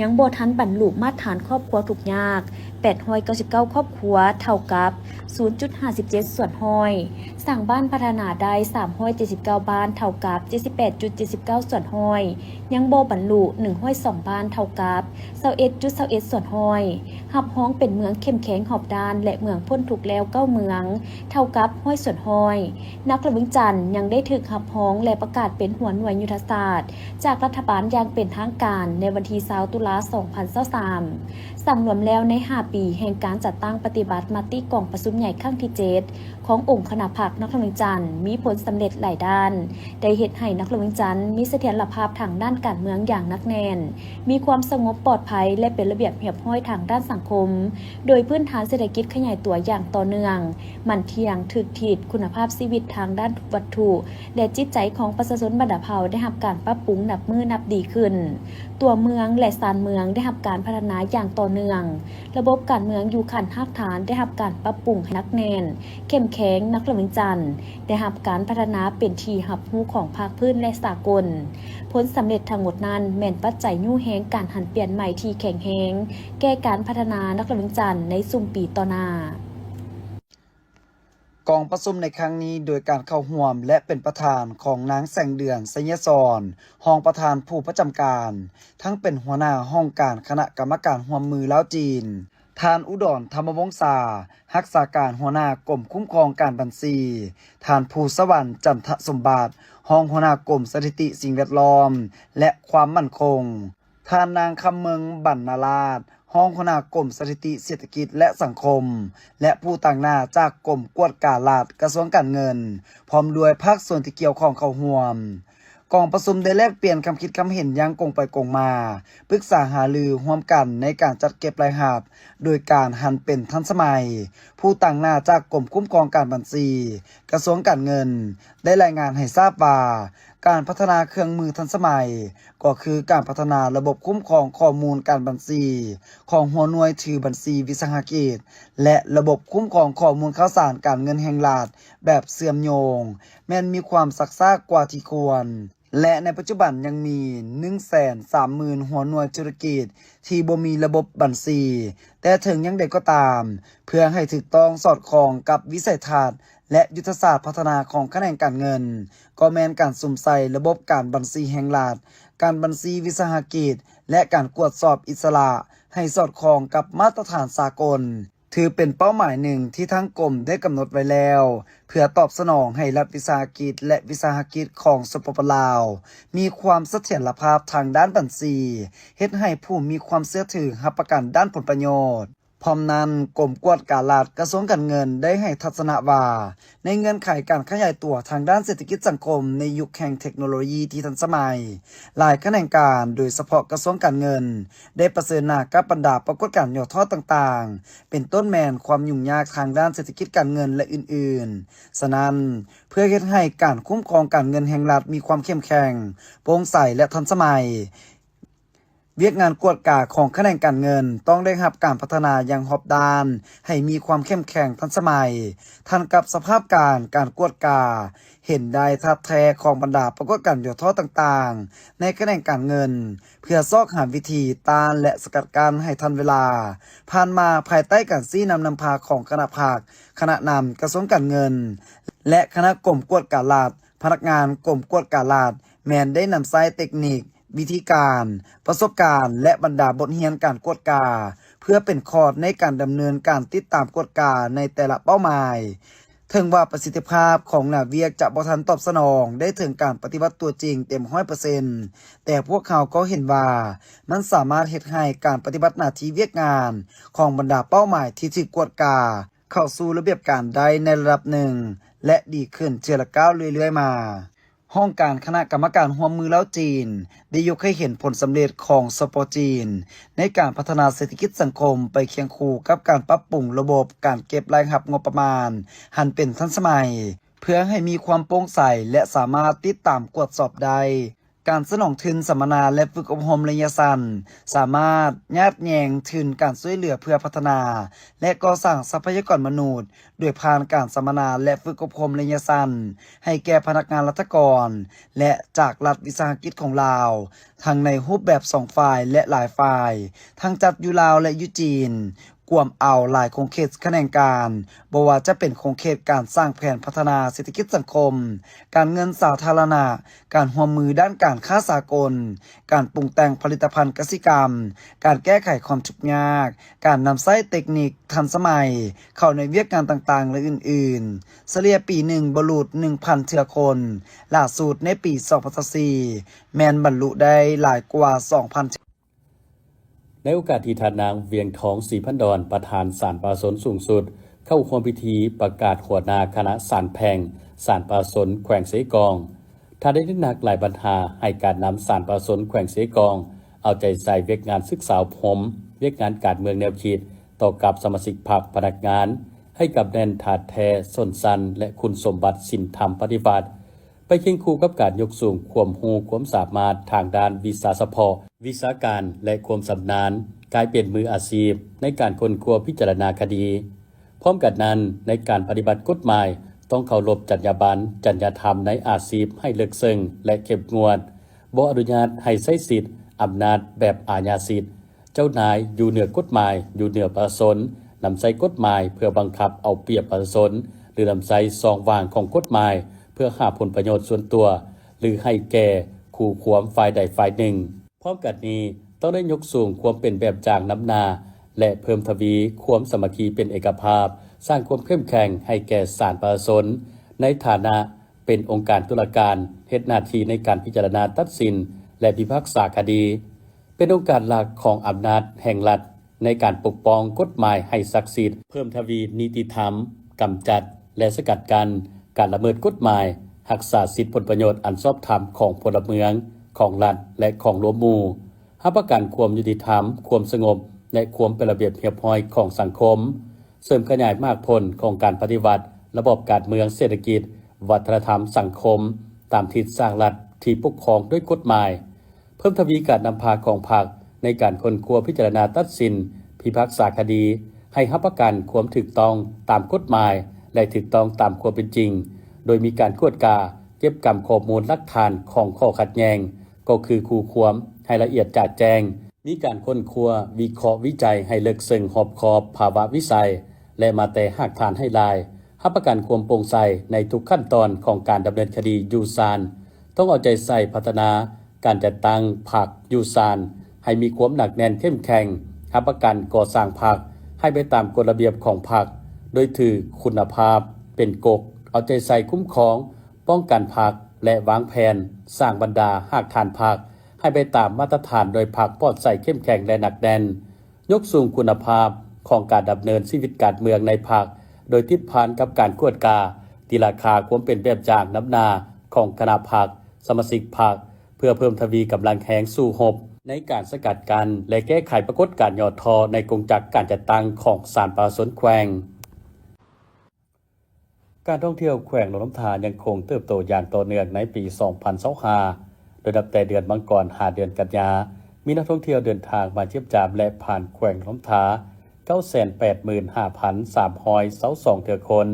ຍັງບໍ່ທັນບັນລຸມາດຖານຄອບຄົວທຸກຍາກ ແປດຮ້ອຍເກົ້າສິບເກົ້າຄອບຄົວ, ເທົ່າກັບສູນຈຸດຫ້າສິບເຈັດສ່ວນຮ້ອຍ. ສ້າງບ້ານພັດທະນາໄດ້ສາມຮ້ອຍເຈັດສິບເກົ້າບ້ານ, ເທົ່າກັບເຈັດສິບແປດຈຸດເຈັດສິບເກົ້າສ່ວນຮ້ອຍ, ຍັງບໍ່ບັນລຸໜຶ່ງຮ້ອຍສອງບ້ານ, ເທົ່າກັບຊາວເອັດຈຸດຊາວເອັດສ່ວນຮ້ອຍ. ຮັບຮອງເປັນເມືອງເຂັ້ມແຂງຮອບດ້ານ ແລະ ເມືອງພົ້ນທຸກແລ້ວເກົ້າເມືອງ, ເທົ່າກັບຮ້ອຍສ່ວນຮ້ອຍ. ນະຄອນຫຼວງວຽງຈັນຍັງໄດ້ຖືກຮັບຮອງ ແລະ ປະກາດເປັນຫົວໜ່ວຍຍຸດທະສາດຈາກລັດຖະບານຢ່າງເປັນທາງການໃນວັນທີຊາວຕຸລາສອງພັນຊາວສາມ. ສັງລວມແລ້ວໃນຫ້າປີແຫ່ງການຈັດຕັ້ງປະຕິບັດມະຕິກອງປະຊຸມໃຫຍ່ຄັ້ງທີເຈັດ ຂອງອົງຄະນະພັກນະຄອນຫຼວງວຽງຈັນ ມີຜົນສຳເລັດຫຼາຍດ້ານ, ໄດ້ເຮັດໃຫ້ນະຄອນຫຼວງວຽງຈັນມີສະຖຽນລະພາບທາງດ້ານການເມືອງຢ່າງໜັກແໜ້ນ, ມີຄວາມສະຫງົບປອດໄພ ແລະ ເປັນລະບຽບຮຽບຮ້ອຍທາງດ້ານສັງຄົມ, ໂດຍພື້ນຖານເສດຖະກິດຂະຫຍາຍຕົວຢ່າງຕໍ່ເນື່ອງ, ໝັ້ນທ່ຽງ, ຖືກທິດ, ຄຸນນະພາບຊີວິດທາງດ້ານວັດຖຸ ແລະ ຈິດໃຈຂອງປະຊາຊົນບັນດາເຜົ່າໄດ້ຮັບການປັບປຸງນັບມື້ນັບດີຂຶ້ນ. ຕົວເມືອງ ແລະ ຊານເມືອງໄດ້ຮັບການພັດທະນາຢ່າງຕໍ່ເນື່ອງ. ລະບົບການເມືອງຢູ່ຂັ້ນຮາກຖານໄດ້ຮັບການປັບປຸງໃຫ້ໜັກແໜ້ນ, ເຂັ້ມແຂງ, ນະຄອນຫຼວງວຽງຈັນໄດ້ຮັບການພັດທະນາເປັນທີ່ຮັບຮູ້ຂອງພາກພື້ນ ແລະ ສາກົນ. ຜົນສຳເລັດທັງໝົດນັ້ນແມ່ນປັດໄຈຍູ້ແຮງການຫັນປ່ຽນໃໝ່ທີ່ແຂງແຮງແກ່ການພັດທະນານະຄອນຫຼວງວຽງຈັນໃນຊຸມປີຕໍ່ໜ້າ. ກອງປະຊຸມໃນຄັ້ງນີ້ໂດຍການເຂົ້າຮ່ວມ ແລະ ເປັນປະທານຂອງນາງ ແສງເດືອນ ໄຊຍະສອນ ຮອງປະທານຜູ້ປະຈຳການ, ທັງເປັນຫົວໜ້າຫ້ອງການຄະນະກຳມະການຮ່ວມມືລາວ-ຈີນ, ທ່ານ ອຸດອນ ທຳມະວົງສາ ຮັກສາການຫົວໜ້າກົມຄຸ້ມຄອງການບັນຊີ, ທ່ານ ພູສະຫວັນ ຈັນທະສົມບັດ ຮອງຫົວໜ້າກົມສະຖິຕິສິ່ງແວດລ້ອມ ແລະ ຄວາມໝັ້ນຄົງ, ທ່ານນາງ ຄຳເມິງ ບັນນາລາດ ຮອງຫົວໜ້າກົມສະຖິຕິເສດຖະກິດ ແລະ ສັງຄົມ ແລະ ຜູ້ຕາງໜ້າຈາກກົມກວດກາລັດ ກະຊວງການເງິນ ພ້ອມດ້ວຍພາກສ່ວນທີ່ກ່ຽວຂ້ອງເຂົ້າຮ່ວມ. ກອງປະຊຸມໄດ້ແລກປ່ຽນຄຳຄິດຄຳເຫັນຢ່າງກົງໄປກົງມາ, ປຶກສາຫາລືຮ່ວມກັນໃນການຈັດເກັບລາຍຮັບ ໂດຍການຫັນເປັນທັນສະໄໝ. ຜູ້ຕາງໜ້າຈາກກົມຄຸ້ມຄອງການບັນຊີ, ກະຊວງການເງິນ ໄດ້ລາຍງານໃຫ້ຊາບວ່າ ການພັດທະນາເຄື່ອງມືທັນສະໄໝ ກໍຄືການພັດທະນາລະບົບຄຸ້ມຄອງຂໍ້ມູນການບັນຊີຂອງຫົວໜ່ວຍຖືບັນຊີວິສາຫະກິດ ແລະ ລະບົບຄຸ້ມຄອງຂໍ້ມູນຂ່າວສານການເງິນແຫ່ງລັດແບບເຊື່ອມໂຍງ ແມ່ນມີຄວາມຊັກຊ້າກວ່າທີ່ຄວນ ແລະ ໃນປັດຈຸບັນຍັງມີໜຶ່ງແສນສາມໝື່ນຫົວໜ່ວຍທຸລະກິດທີ່ບໍ່ມີລະບົບບັນຊີ. ແຕ່ເຖິງຢ່າງໃດກໍຕາມ, ເພື່ອໃຫ້ຖືກຕ້ອງສອດຄ່ອງກັບວິໄສທັດ ແລະ ຍຸດທະສາດພັດທະນາຂອງຂະແໜງການເງິນ, ກໍແມ່ນການສຸມໃສ່ລະບົບການບັນຊີແຫ່ງລັດ, ການບັນຊີວິສາຫະກິດ ແລະ ການກວດສອບອິດສະຫຼະ ໃຫ້ສອດຄ່ອງກັບມາດຕະຖານສາກົນ, ຖືເປັນເປົ້າໝາຍໜຶ່ງທີ່ທາງກົມໄດ້ກຳນົດໄວ້ແລ້ວ ເພື່ອຕອບສະໜອງໃຫ້ລັດວິສາຫະກິດ ແລະ ວິສາຫະກິດຂອງ ສປປ ລາວ ມີຄວາມສະຖຽນລະພາບທາງດ້ານບັນຊີ, ເຮັດໃຫ້ຜູ້ມີຄວາມເຊື່ອຖືຮັບປະກັນດ້ານຜົນປະໂຫຍດ. ພ້ອມນັ້ນ, ກົມກວດກາລັດ ກະຊວງການເງິນ ໄດ້ໃຫ້ທັດສະນະວ່າ, ໃນເງື່ອນໄຂການຂະຫຍາຍຕົວທາງດ້ານເສດຖະກິດສັງຄົມໃນຍຸກແຫ່ງເທັກໂນໂລຢີທີ່ທັນສະໄໝ, ຫຼາຍຂະແໜງການ, ໂດຍສະເພາະກະຊວງການເງິນ, ໄດ້ປະເຊີນໜ້າກັບບັນດາປາກົດການຫຍໍ້ທໍ້ຕ່າງໆ, ເປັນຕົ້ນແມ່ນຄວາມຫຍຸ້ງຍາກທາງດ້ານເສດຖະກິດການເງິນ ແລະ ອື່ນໆ. ສະນັ້ນ, ເພື່ອເຮັດໃຫ້ການຄຸ້ມຄອງການເງິນແຫ່ງລັດມີຄວາມເຂັ້ມແຂງ, ໂປ່ງໃສ ແລະ ທັນສະໄໝ, ວຽກງານກວດກາຂອງຂະແໜງການເງິນຕ້ອງໄດ້ຮັບການພັດທະນາຢ່າງຮອບດ້ານ ໃຫ້ມີຄວາມເຂັ້ມແຂງທັນສະໄໝ, ທັນກັບສະພາບການ, ການກວດກາ, ເຫັນໄດ້ທາດແທ້ຂອງບັນດາປາກົດການຫຍໍ້ທໍ້ຕ່າງໆ ໃນຂະແໜງການເງິນ, ເພື່ອຊອກຫາວິທີຕ້ານ ແລະ ສະກັດກັ້ນໃຫ້ທັນເວລາ. ຜ່ານມາ, ພາຍໃຕ້ການຊີ້ນຳນຳພາຂອງຄະນະພັກ, ຄະນະນຳກະຊວງການເງິນ ແລະ ຄະນະກົມກວດກາລັດ, ພະນັກງານກົມກວດກາລັດ ແມ່ນໄດ້ນຳໃຊ້ເຕັກນິກ, ວິທີການ, ປະສົບການ ແລະ ບັນດາບົດຮຽນການກວດກາ ເພື່ອເປັນຄອດໃນການດຳເນີນການຕິດຕາມກວດກາໃນແຕ່ລະເປົ້າໝາຍ. ເຖິງວ່າປະສິດທິພາບຂອງໜ້າວຽກຈະບໍ່ທັນຕອບສະໜອງໄດ້ເຖິງການປະຕິບັດຕົວຈິງເຕັມຮ້ອຍເປີເຊັນ, ແຕ່ພວກເຮົາກໍເຫັນວ່າມັນສາມາດເຮັດໃຫ້ການປະຕິບັດໜ້າທີ່ວຽກງານຂອງບັນດາເປົ້າໝາຍທີ່ຖືກກວດກາເຂົ້າສູ່ລະບຽບການໄດ້ໃນລະດັບໜຶ່ງ ແລະ ດີຂຶ້ນເທື່ອລະກ້າວເລື້ອຍໆມາ. ຫ້ອງການຄະນະກຳມະການຮ່ວມມືລາວ-ຈີນ ໄດ້ຍົກໃຫ້ເຫັນຜົນສຳເລັດຂອງ ສປ ຈີນ ໃນການພັດທະນາເສດຖະກິດສັງຄົມໄປຄຽງຄູ່ກັບການປັບປຸງລະບົບການເກັບລາຍຮັບງົບປະມານຫັ້ນເປັນທັນສະໄໝ ເພື່ອໃຫ້ມີຄວາມໂປ່ງໃສ ແລະ ສາມາດຕິດຕາມກວດສອບໄດ້. ການສະໜອງທຶນສຳມະນາ ແລະ ຝຶກອົບຮົມໄລຍະສັ້ນ ສາມາດຍາດແຍ່ງທຶນການຊ່ວຍເຫຼືອເພື່ອພັດທະນາ ແລະ ກໍ່ສ້າງຊັບພະຍາກອນມະນຸດ ໂດຍຜ່ານການສຳມະນາ ແລະ ຝຶກອົບຮົມໄລຍະສັ້ນໃຫ້ແກ່ພະນັກງານລັດຖະກອນ ແລະ ຈາກລັດວິສາຫະກິດຂອງລາວ, ທັງໃນຮູບແບບສອງຝ່າຍ ແລະ ຫຼາຍຝ່າຍ, ທັງຈັດຢູ່ລາວ ແລະ ຢູ່ຈີນ, ກວມເອົາຫຼາຍຂົງເຂດຂະແໜງການ, ບໍ່ວ່າຈະເປັນຂົງເຂດການສ້າງແຜນພັດທະນາເສດຖະກິດສັງຄົມ, ການເງິນສາທາລະນະ, ການຮ່ວມມືດ້ານການຄ້າສາກົນ, ການປຸງແຕ່ງຜະລິດຕະພັນກະສິກຳ, ການແກ້ໄຂຄວາມທຸກຍາກ, ການນຳໃຊ້ເຕັກນິກທັນສະໄໝເຂົ້າໃນວຽກງານຕ່າງໆ ແລະ ອື່ນໆ, ສະເລ່ຍປີໜຶ່ງບໍ່ຫຼຸດໜຶ່ງພັນເທື່ອຄົນ, ຫຼ້າສຸດໃນປີສອງພັນຊາວສີ່ ແມ່ນບັນລຸໄດ້ຫຼາຍກວ່າສອງພັນເທື່ອ. ໃນໂອກາດທີ່ທ່ານນາງ ວຽງທອງ ສີພັນດອນ ປະທານສານປະຊາຊົນສູງສຸດ ເຂົ້າຮ່ວມພິທີປະກາດຫົວໜ້າຄະນະສານແຂວງ ສານປະຊາຊົນແຂວງເຊກອງ, ທ່ານໄດ້ເນັ້ນໜັກຫຼາຍບັນຫາໃຫ້ການນຳສານປະຊາຊົນແຂວງເຊກອງ ເອົາໃຈໃສ່ວຽກງານສຶກສາອົບຮົມ, ວຽກງານການເມືອງແນວຄິດ ຕໍ່ກັບສະມາຊິກພັກ, ພະນັກງານ ໃຫ້ກຳແໜ້ນທາດແທ້, ຊົນຊັ້ນ ແລະ ຄຸນສົມບັດສິນທຳປະຕິວັດ ໄປຄຽງຄູ່ກັບການຍົກສູງຄວາມຮູ້ຄວາມສາມາດທາງດ້ານວິຊາສະເພາະ, ວິຊາການ ແລະ ຄວາມຊຳນານ ກາຍເປັນມືອາຊີບໃນການຄົ້ນຄວ້າພິຈາລະນາຄະດີ. ພ້ອມກັນນັ້ນ, ໃນການປະຕິບັດກົດໝາຍ ຕ້ອງເຄົາລົບຈັນຍາບັນ, ຈັນຍາທຳໃນອາຊີບໃຫ້ເລິກເຊິ່ງ ແລະ ເຂັ້ມງວດ, ບໍ່ອະນຸຍາດໃຫ້ໃຊ້ສິດອຳນາດແບບອາຍາສິດ, ເຈົ້ານາຍຢູ່ເໜືອກົດໝາຍ, ຢູ່ເໜືອປະຊາຊົນ, ນຳໃຊ້ກົດໝາຍເພື່ອບັງຄັບເອົາປຽບປະຊາຊົນ ຫຼື ນຳໃຊ້ຊ່ອງຫວ່າງຂອງກົດໝາຍເພື່ອຫາຜົນປະໂຫຍດສ່ວນຕົວ ຫຼື ໃຫ້ແກ່ຄູ່ຄວາມຝ່າຍໃດຝ່າຍໜຶ່ງ. ພ້ອມກັນນີ້, ຕ້ອງໄດ້ຍົກສູງຄວາມເປັນແບບຢ່າງນຳໜ້າ ແລະ ເພີ່ມທະວີຄວາມສາມັກຄີເປັນເອກະພາບ, ສ້າງຄວາມເຂັ້ມແຂງໃຫ້ແກ່ສານປະຊາຊົນ ໃນຖານະເປັນອົງການຕຸລາການ, ເຮັດໜ້າທີ່ໃນການພິຈາລະນາຕັດສິນ ແລະ ພິພາກສາຄະດີ. ເປັນອົງການຫຼັກຂອງອຳນາດແຫ່ງລັດໃນການປົກປ້ອງກົດໝາຍໃຫ້ສັກສິດ, ເພີ່ມທະວີນິຕິທຳ, ກຳຈັດ ແລະ ສະກັດກັ້ນການລະເມີດກົດໝາຍ, ຮັກສາສິດຜົນປະໂຫຍດອັນຊອບທຳຂອງພົນລະເມືອງ, ຂອງລັດ ແລະ ຂອງລວມໝູ່, ຮັບປະກັນຄວາມຍຸຕິທຳ, ຄວາມສະຫງົບ ແລະ ຄວາມເປັນລະບຽບຮຽບຮ້ອຍຂອງສັງຄົມ, ເສີມຂະຫຍາຍໝາກຜົນຂອງການປະຕິວັດລະບອບການເມືອງ, ເສດຖະກິດ, ວັດທະນະທຳ, ສັງຄົມ ຕາມທິດສ້າງລັດທີ່ປົກຄອງດ້ວຍກົດໝາຍ. ເພີ່ມທະວີການນຳພາຂອງພັກໃນການຄົ້ນຄວ້າ, ພິຈາລະນາ, ຕັດສິນ, ພິພາກສາຄະດີ ໃຫ້ຮັບປະກັນຄວາມຖືກຕ້ອງຕາມກົດໝາຍ ແລະ ຖືກຕ້ອງຕາມຄວາມເປັນຈິງ, ໂດຍມີການກວດກາ, ເກັບກຳຂໍ້ມູນຫຼັກຖານຂອງຂໍ້ຂັດແຍ່ງ, ກໍຄືຄູ່ຄວາມໃຫ້ລະອຽດຈະແຈ້ງ, ມີການຄົ້ນຄວ້າ, ວິເຄາະ, ວິໄຈໃຫ້ເລິກເຊິ່ງຮອບຄອບ, ພາວະວິໄສ ແລະ ມາແຕ່ຮາກຖານໃຫ້ຫຼາຍ, ຮັບປະກັນຄວາມໂປ່ງໃສໃນທຸກຂັ້ນຕອນຂອງການດຳເນີນຄະດີຢູ່ສານ, ຕ້ອງເອົາໃຈໃສ່ພັດທະນາ ການຈັດຕັ້ງພັກຢູ່ສານໃຫ້ມີຄວາມໜັກແໜ້ນເຂັ້ມແຂງ, ຮັບປະກັນກໍ່ສ້າງພັກໃຫ້ໄປຕາມກົດລະບຽບຂອງພັກ, ໂດຍຖືຄຸນນະພາບເປັນກົກ, ເອົາໃຈໃສ່ຄຸ້ມຄອງ, ປ້ອງກັນພັກ ແລະ ວາງແຜນສ້າງບັນດາຮາກຖານພັກໃຫ້ໄປຕາມມາດຕະຖານໂດຍພັກປອດໃສເຂັ້ມແຂງ ແລະ ໜັກແໜ້ນ. ຍົກສູງຄຸນນະພາບຂອງການດຳເນີນຊີວິດການເມືອງໃນພັກ ໂດຍຕິດພັນກັບການກວດກາ, ຕີລາຄາຄວາມເປັນແບບຢ່າງນຳໜ້າຂອງຄະນະພັກ, ສະມາຊິກພັກ, ເພື່ອເພີ່ມທະວີກຳລັງແຮງສູ້ຮົບໃນການສະກັດກັ້ນ ແລະ ແກ້ໄຂປາກົດການຫຍໍ້ທໍ້ໃນກົງຈັກການຈັດຕັ້ງຂອງສານປະຊາຊົນແຂວງ. ການທ່ອງທ່ຽວແຂວງຫຼວງນ້ຳທາຍັງຄົງເຕີບໂຕຢ່າງຕໍ່ເນື່ອງໃນປີສອງພັນຊາວຫ້າ ໂດຍນັບແຕ່ເດືອນມັງກອນຫາເດືອນກັນຍາ ມີນັກທ່ອງທ່ຽວເດີນທາງມາຢ້ຽມຢາມ ແລະ ຜ່ານແຂວງຫຼວງນ້ຳທາ ເກົ້າແສນແປດໝື່ນຫ້າພັນສາມຮ້ອຍຊາວສອງເທື່ອຄົນ,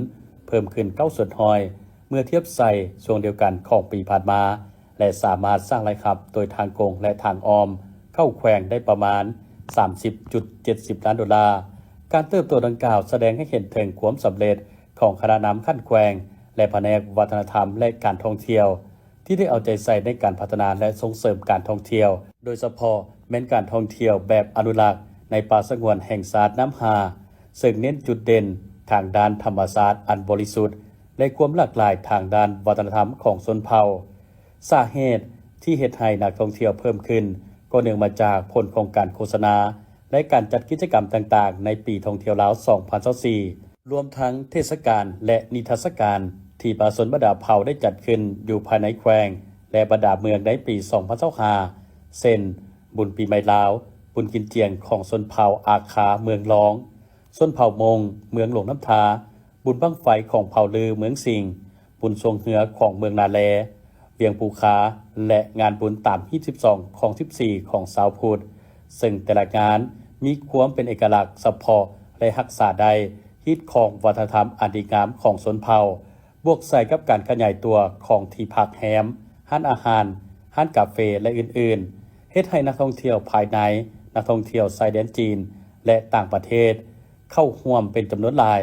ເພີ່ມຂຶ້ນເກົ້າສ່ວນຮ້ອຍ ເມື່ອທຽບໃສ່ຊ່ວງດຽວກັນຂອງປີຜ່ານມາ ແລະ ສາມາດສ້າງລາຍຮັບໂດຍທາງກົງ ແລະ ທາງອ້ອມເຂົ້າແຂວງໄດ້ປະມານສາມສິບຈຸດເຈັດສິບລ້ານໂດລາ. ການເຕີບໂຕດັ່ງກ່າວສະແດງໃຫ້ເຫັນເຖິງຄວາມສຳເລັດຂອງຄະນະນຳຂັ້ນແຂວງ ແລະ ພະແນກວັດທະນະທຳ ແລະ ການທ່ອງທ່ຽວ ທີ່ໄດ້ເອົາໃຈໃສ່ໃນການພັດທະນາ ແລະ ສົ່ງເສີມການທ່ອງທ່ຽວ, ໂດຍສະເພາະແມ່ນການທ່ອງທ່ຽວແບບອະນຸລັກໃນປ່າສະຫງວນແຫ່ງຊາດນ້ຳຮາ, ເຊິ່ງເນັ້ນຈຸດເດັ່ນທາງດ້ານທຳມະຊາດອັນບໍລິສຸດ, ແລະ ຄວາມຫຼາກຫຼາຍທາງດ້ານວັດທະນະທຳຂອງຊົນເຜົ່າ. ສາເຫດທີ່ເຮັດໃຫ້ນັກທ່ອງທ່ຽວເພີ່ມຂຶ້ນ ກໍເນື່ອງມາຈາກຜົນຂອງການໂຄສະນາ ແລະ ການຈັດກິດຈະກຳຕ່າງໆ ໃນປີທ່ອງທ່ຽວລາວ ສອງພັນຊາວສີ່ ລວມທັງເທດສະການ ແລະ ນິທັດສະການ ທີ່ປະຊາຊົນບັນດາເຜົ່າໄດ້ຈັດຂຶ້ນຢູ່ພາຍໃນແຂວງ ແລະ ບັນດາເມືອງໃນປີສອງພັນຊາວຫ້າ ເຊັ່ນ ບຸນປີໃໝ່ລາວ, ບຸນກິນຈຽງຂອງຊົນເຜົ່າອາຄາເມືອງລອງ, ຊົນເຜົ່າມົ້ງເມືອງຫຼວງນ້ຳທາ, ບຸນບັ້ງໄຟຂອງເຜົ່າລືເມືອງສິງ, ບຸນຊ່ວງເຮືອຂອງເມືອງນາແລ, ວຽງພູຄາ ແລະ ງານບຸນຕາມຮີດສິບສອງ ຄອງສິບສີ່ຂອງຊາວພຸດ, ເຊິ່ງແຕ່ລະງານມີຄວາມເປັນເອກະລັກສະເພາະ ແລະ ຮັກສາໄດ້ຮີດຄອງວັດທະນະທຳອັນດີງາມຂອງຊົນເຜົ່າ, ບວກໃສ່ກັບການຂະຫຍາຍຕົວຂອງທີ່ພັກແຮມ, ຮ້ານອາຫານ, ຮ້ານກາເຟ ແລະ ອື່ນໆ, ເຮັດໃຫ້ນັກທ່ອງທ່ຽວພາຍໃນ, ນັກທ່ອງທ່ຽວຊາຍແດນຈີນ ແລະ ຕ່າງປະເທດ ເຂົ້າຮ່ວມເປັນຈຳນວນຫຼາຍ.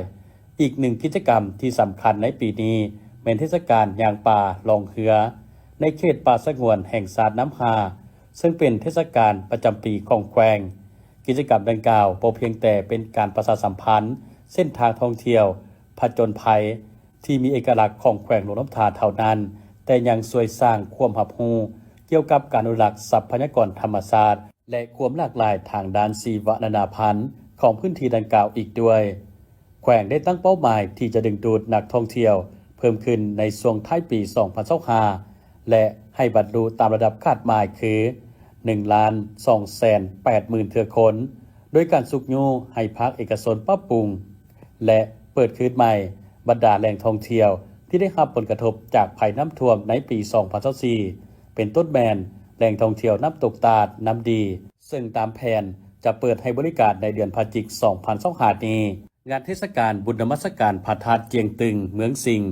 ອີກໜຶ່ງກິດຈະກຳທີ່ສຳຄັນໃນປີນີ້ແມ່ນເທດສະການຍ່າງປ່າລ່ອງເຮືອ ໃນເຂດປ່າສະຫງວນແຫ່ງຊາດນ້ຳຮາ, ເຊິ່ງເປັນເທດສະການປະຈຳປີຂອງແຂວງ. ກິດຈະກຳດັ່ງກ່າວບໍ່ພຽງແຕ່ເປັນການປະຊາສຳພັນເສັ້ນທາງທ່ອງທ່ຽວຜະຈົນໄພ ທີ່ມີເອກະລັກຂອງແຂວງຫຼວງນ້ຳທາເທົ່ານັ້ນ, ແຕ່ຍັງຊ່ວຍສ້າງຄວາມຮັບຮູ້ກ່ຽວກັບການອະນຸລັກຊັບພະຍາກອນທຳມະຊາດ ແລະ ຄວາມຫຼາກຫຼາຍທາງດ້ານຊີວະນານາພັນຂອງພື້ນທີ່ດັ່ງກ່າວອີກດ້ວຍ. ແຂວງໄດ້ຕັ້ງເປົ້າໝາຍທີ່ຈະດຶງດູດນັກທ່ອງທ່ຽວເພີ່ມຂຶ້ນໃນຊ່ວງທ້າຍປີສອງພັນຊາວຫ້າ ແລະ ໃຫ້ບັນລຸຕາມລະດັບຄາດໝາຍຄື ໜຶ່ງລ້ານສອງແສນແປດໝື່ນເທື່ອຄົນ, ໂດຍການຊຸກຍູ້ໃຫ້ພາກເອກະຊົນປັບປຸງ ແລະ ເປີດຄືນໃໝ່ບັນດາແຫຼ່ງທ່ອງທ່ຽວທີ່ໄດ້ຮັບຜົນກະທົບຈາກໄພນ້ຳຖ້ວມໃນປີສອງພັນຊາວສີ່ ເປັນຕົ້ນແມ່ນແຫຼ່ງທ່ອງທ່ຽວນ້ຳຕົກຕາດນ້ຳດີ, ເຊິ່ງຕາມແຜນຈະເປີດໃຫ້ບໍລິການໃນເດືອນພະຈິກ ສອງພັນຊາວຫ້ານີ້. ງານເທດສະການບຸນນະມັດສະການພະທາດຈຽງຕຶງເມືອງສິງ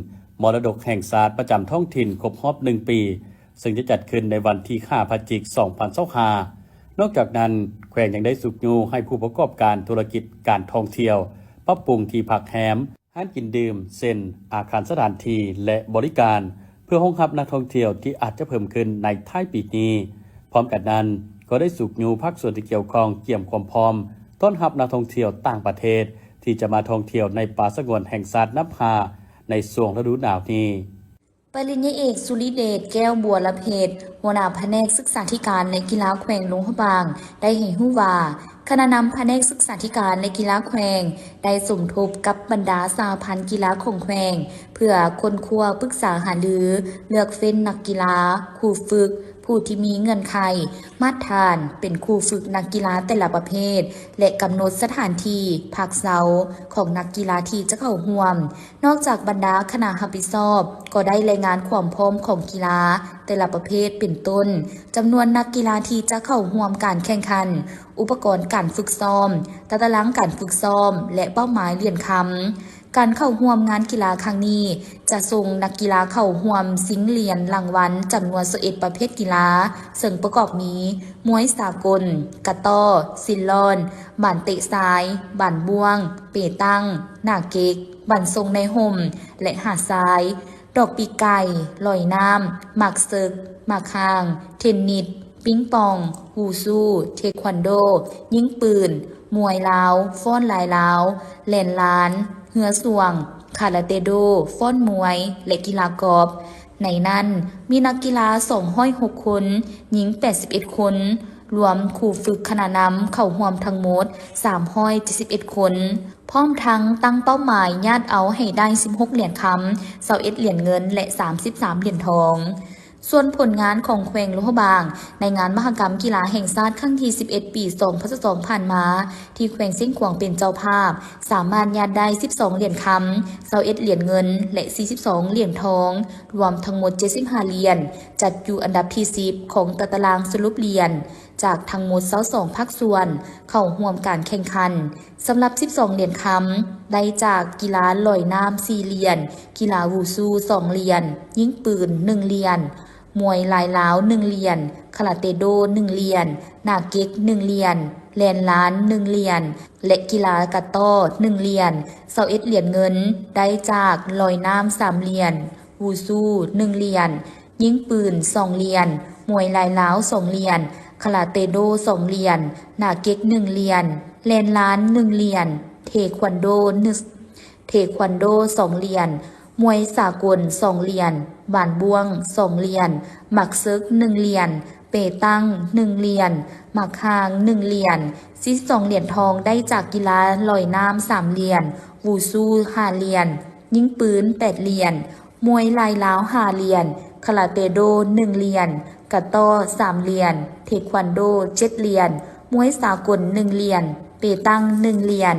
ມໍລະດົກແຫ່ງຊາດປະຈຳທ້ອງຖິ່ນຄົບຮອບໜຶ່ງປີ, ເຊິ່ງຈະຈັດຂຶ້ນໃນວັນທີຫ້າ ພະຈິກ ສອງພັນຊາວຫ້າ. ນອກຈາກນັ້ນ, ແຂວງຍັງໄດ້ຊຸກຍູ້ໃຫ້ຜູ້ປະກອບການທຸລະກິດການທ່ອງທ່ຽວ ປັບປຸງທີ່ພັກແຮມ, ຮ້ານກິນດື່ມ ເຊັ່ນ ອາຄານສະຖານທີ່ ແລະ ບໍລິການ ເພື່ອຮອງຮັບນັກທ່ອງທ່ຽວທີ່ອາດຈະເພີ່ມຂຶ້ນໃນທ້າຍປີນີ້. ພ້ອມກັນນັ້ນ, ກໍໄດ້ຊຸກຍູ້ພາກສ່ວນທີ່ກ່ຽວຂ້ອງກຽມຄວາມພ້ອມຕ້ອນຮັບນັກທ່ອງທ່ຽວຕ່າງປະເທດທີ່ຈະມາທ່ອງທ່ຽວໃນປ່າສະຫງວນແຫ່ງຊາດນ້ຳຮາໃນຊ່ວງລະດູໜາວນີ້. ປະລິນຍາເອກ ສຸລິເດດ ແກ້ວບົວລະເພັດ ຫົວໜ້າພະແນກສຶກສາທິການ ແລະ ກິລາແຂວງຫຼວງພະບາງ ໄດ້ໃຫ້ຮູ້ວ່າ ຄະນະນຳພະແນກສຶກສາທິການ ແລະ ກິລາແຂວງ ໄດ້ສົມທົບກັບບັນດາສະຫະພັນກິລາຂອງແຂວງ ເພື່ອຄົ້ນຄວ້າປຶກສາຫາລື ເລືອກເຟ້ນນັກກິລາ, ຄູຝຶກ, ຜູ້ທີ່ມີເງື່ອນໄຂ, ມາດຖານ ເປັນຄູຝຶກນັກກິລາແຕ່ລະປະເພດ ແລະ ກຳນົດສະຖານທີ່ພັກເຊົາຂອງນັກກິລາທີ່ຈະເຂົ້າຮ່ວມ. ນອກຈາກບັນດາຄະນະຮັບຜິດຊອບ ກໍໄດ້ລາຍງານຄວາມພ້ອມຂອງກິລາແຕ່ລະປະເພດ ເປັນຕົ້ນ ຈຳນວນນັກກິລາທີ່ຈະເຂົ້າຮ່ວມການແຂ່ງຂັນ, ອຸປະກອນການຝຶກຊ້ອມ, ຕາຕະລາງການຝຶກຊ້ອມ ແລະ ເປົ້າໝາຍຫຼຽນຄຳ. ການເຂົ້າຮ່ວມງານກິລາຄັ້ງນີ້ ຈະສົ່ງນັກກິລາເຂົ້າຮ່ວມຊິງຫຼຽນລາງວັນຈຳນວນຊາວເອັດປະເພດກິລາ, ເຊິ່ງປະກອບມີ ມວຍສາກົນ, ກະຕໍ້, ຊິນລອນ, ບານເຕະຊາຍ, ບານບ້ວງ, ເປຕັງ, ໜ້າເກັກ, ບານຊົງໃນຮົ່ມ ແລະ ຫາດຊາຍ, ດອກປີກໄກ່, ລອຍນ້ຳ, ໝາກເສິກ, ໝາກຫ່າງ, ເທັນນິດ, ປິງປອງ, ວູຊູ, ເທຄວັນໂດ, ຍິງປືນ, ມວຍລາວ, ຟ້ອນລາຍລາວ, ແລ່ນລານ, ເຮືອສ່ວງ, ຄາລາເຕໂດ, ຟ້ອນມວຍ ແລະ ກິລາກອບ. ໃນນັ້ນ ມີນັກກິລາສອງຮ້ອຍຫົກຄົນ, ຍິງແປດສິບເອັດຄົນ, ລວມຄູຝຶກຄະນະນຳເຂົ້າຮ່ວມທັງໝົດສາມຮ້ອຍເຈັດສິບເອັດຄົນ, ພ້ອມທັງຕັ້ງເປົ້າໝາຍຍາດເອົາໃຫ້ໄດ້ສິບຫົກຫຼຽນຄຳ, ຊາວເອັດຫຼຽນເງິນ ແລະ ສາມສິບສາມຫຼຽນທອງ. ສ່ວນຜົນງານຂອງແຂວງຫຼວງພະບາງ ໃນງານມະຫະກຳກິລາແຫ່ງຊາດຄັ້ງທີສິບເອັດ ປີສອງພັນຊາວສອງ ຜ່ານມາ ທີ່ແຂວງຊຽງຂວາງເປັນເຈົ້າພາບ ສາມາດຍາດໄດ້ສິບສອງຫຼຽນຄຳ, ຊາວເອັດຫຼຽນເງິນ ແລະ ສີ່ສິບສອງຫຼຽນທອງ, ລວມທັງໝົດເຈັດສິບຫ້າຫຼຽນ, ຈັດຢູ່ອັນດັບທີສິບຂອງຕາຕະລາງສະຫຼຸບຫຼຽນ ຈາກທັງໝົດຊາວສອງພາກສ່ວນເຂົ້າຮ່ວມການແຂ່ງຂັນ. ສຳລັບສິບສອງຫຼຽນຄຳ ໄດ້ຈາກກິລາລອຍນ້ຳສີ່ຫຼຽນ, ກິລາວູຊູສອງຫຼຽນ, ຍິງປືນໜຶ່ງຫຼຽນ, ມວຍລາຍລາວໜຶ່ງຫຼຽນ, ຄາລາເຕໂດໜຶ່ງຫຼຽນ, ໜ້າເກັກໜຶ່ງຫຼຽນ, ແລ່ນລານໜຶ່ງຫຼຽນ ແລະ ກິລາກະຕໍ້ໜຶ່ງຫຼຽນ. ຊາວເອັດຫຼຽນເງິນ ໄດ້ຈາກລອຍນ້ຳສາມຫຼຽນ, ວູຊູໜຶ່ງຫຼຽນ, ຍິງປືນສອງຫຼຽນ, ມວຍລາຍລາວສອງຫຼຽນ, ຄາລາເຕໂດສອງຫຼຽນ, ໜ້າເກັກໜຶ່ງຫຼຽນ, ແລ່ນລານໜຶ່ງຫຼຽນ, ເທຄວັນໂດໜຶ່ງ ເທຄວັນໂດສອງຫຼຽນ, ມວຍສາກົນສອງຫຼຽນ, ຫວານບ້ວງສອງຫຼຽນ, ໝາກເສິກໜຶ່ງຫຼຽນ, ເປຕັງໜຶ່ງຫຼຽນ, ໝາກຮ່າງໜຶ່ງຫຼຽນ, ສິບສອງຫຼຽນທອງໄດ້ຈາກກິລາລອຍນ້ຳສາມຫຼຽນ, ວູຊູຫ້າຫຼຽນ, ຍິງປືນແປດຫຼຽນ, ມວຍລາຍລາວຫ້າຫຼຽນ, ຄາລາເຕໂດໜຶ່ງຫຼຽນ, ກະຕໍ້ສາມຫຼຽນ, ເທຄວັນໂດເຈັດຫຼຽນ, ມວຍສາກົນໜຶ່ງຫຼຽນ, ເປຕັງໜຶ່ງຫຼຽນ,